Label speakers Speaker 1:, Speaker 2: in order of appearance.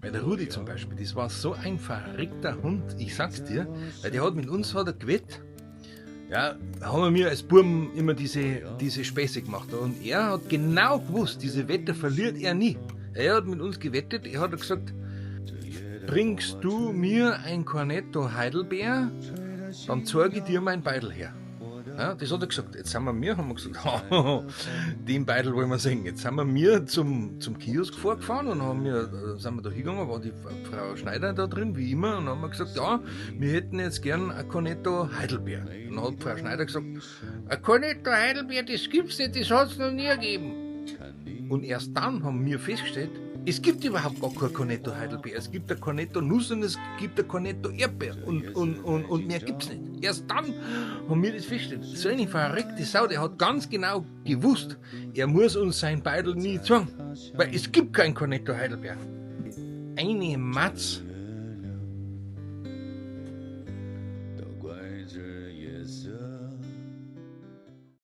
Speaker 1: Weil der Rudi zum Beispiel, das war so ein verrückter Hund, ich sag's dir, weil der hat mit uns hat er gewettet. Ja, da haben wir als Buben immer diese Späße gemacht. Und er hat genau gewusst, diese Wette verliert er nie. Er hat mit uns gewettet, er hat gesagt, bringst du mir ein Cornetto Heidelbeer, dann zeige ich dir mein Beidel her. Ja, das hat er gesagt. Jetzt sind wir, haben wir gesagt, den Beidel wollen wir sehen. Jetzt sind wir zum Kiosk vorgefahren und haben wir, sind wir da hingegangen, war die Frau Schneider da drin, wie immer, und haben wir gesagt, ja, wir hätten jetzt gern ein Cornetto Heidelbeer. Und dann hat Frau Schneider gesagt, ein Cornetto Heidelbeer, das gibt's nicht, das hat's noch nie gegeben. Und erst dann haben wir festgestellt, es gibt überhaupt gar kein Cornetto Heidelbeer. Es gibt ein Cornetto Nuss und es gibt ein Cornetto Erdbeer. Und mehr gibt's nicht. Erst dann haben wir das festgestellt. So eine verrückte Sau, der hat ganz genau gewusst, er muss uns sein Beidel nie zeigen. Weil es gibt kein Cornetto Heidelbeer. Eine Matz.